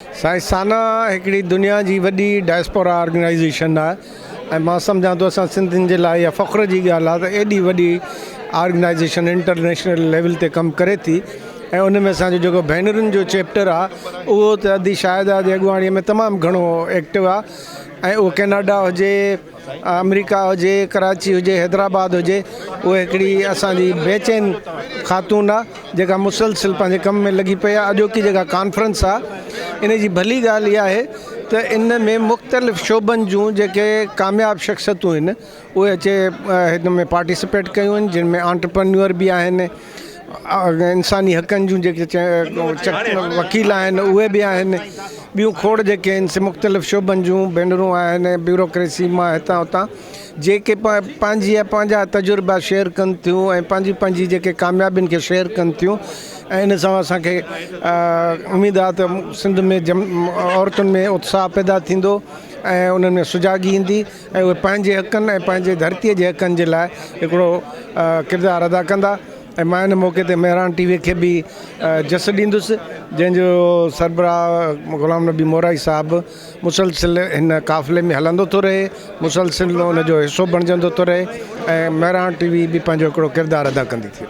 سائين سانا هڪڙي دنيا جي وڏي ڊائسپورا آرگنائيزيشن آهي ۽ مان سمجهان ٿو اسان سنڌين جي لاء اها فخر جي ڳالهه آهي ته ايڏي وڏي آرگنائيزيشن انٽرنيشنل ليول تي ڪم ڪري ٿي ۽ ان ۾ اسانجو جيڪو ڀينرن جو چيپٽر آهي اهو ته ادي شاهده جي اڳواڻي ۾ تمام گهڻو ايڪٽو آهي ۽ اهو ڪيناڊا هجي آمريڪا هجي، ڪراچي هجي، حيدرآباد هجي، اهي هڪڙي اسان جي بيچين خاتون آ جيڪا مسلسل پنهنجي ڪم ۾ لڳي پئي آ. اڄوڪي جيڪا ڪانفرنس آ ان جي ڀلي ڳالهه اها آهي ته ان ۾ مختلف شعبن جون جيڪي ڪامياب شخصيتون آهن اهي اچي هن ۾ پارٽيسپيٽ ڪيون آهن جن ۾ آنٽرپرنيور به آهن انساني حقن جون جيڪي وڪيل آهن اهي به آهن ٻيون کوڙ جيڪي آهن سي مختلف شعبن جون ڀينرون آهن بيوروڪريسي مان هتان هتان جيڪي پنهنجي پنهنجا تجربا شيئر ڪن ٿيون ۽ پنهنجي پنهنجي جيڪي ڪاميابين کي شيئر ڪن ٿيون ۽ ان سان اسانکي اميد آهي ته سنڌ ۾ عورتن ۾ اتساهه پيدا ٿيندو ۽ انهن ۾ سجاڳي ايندي ۽ اهي پنهنجي حقن ۽ پنهنجي ڌرتيء جي حقن جي لاء هڪڙو ڪردار ادا ڪندا ۽ مان ان موقعي تي مهراڻ ٽي وي کي به جس ڏيندس جنهن جو سربراهه غلام نبي مورائي صاحب مسلسل هن قافلي ۾ هلندو ٿو رهي مسلسل ان جو حصو بڻجندو ٿو رهي ۽ مهراڻ ٽي وي به پنهنجو هڪڙو ڪردار ادا ڪندي ٿي رهي.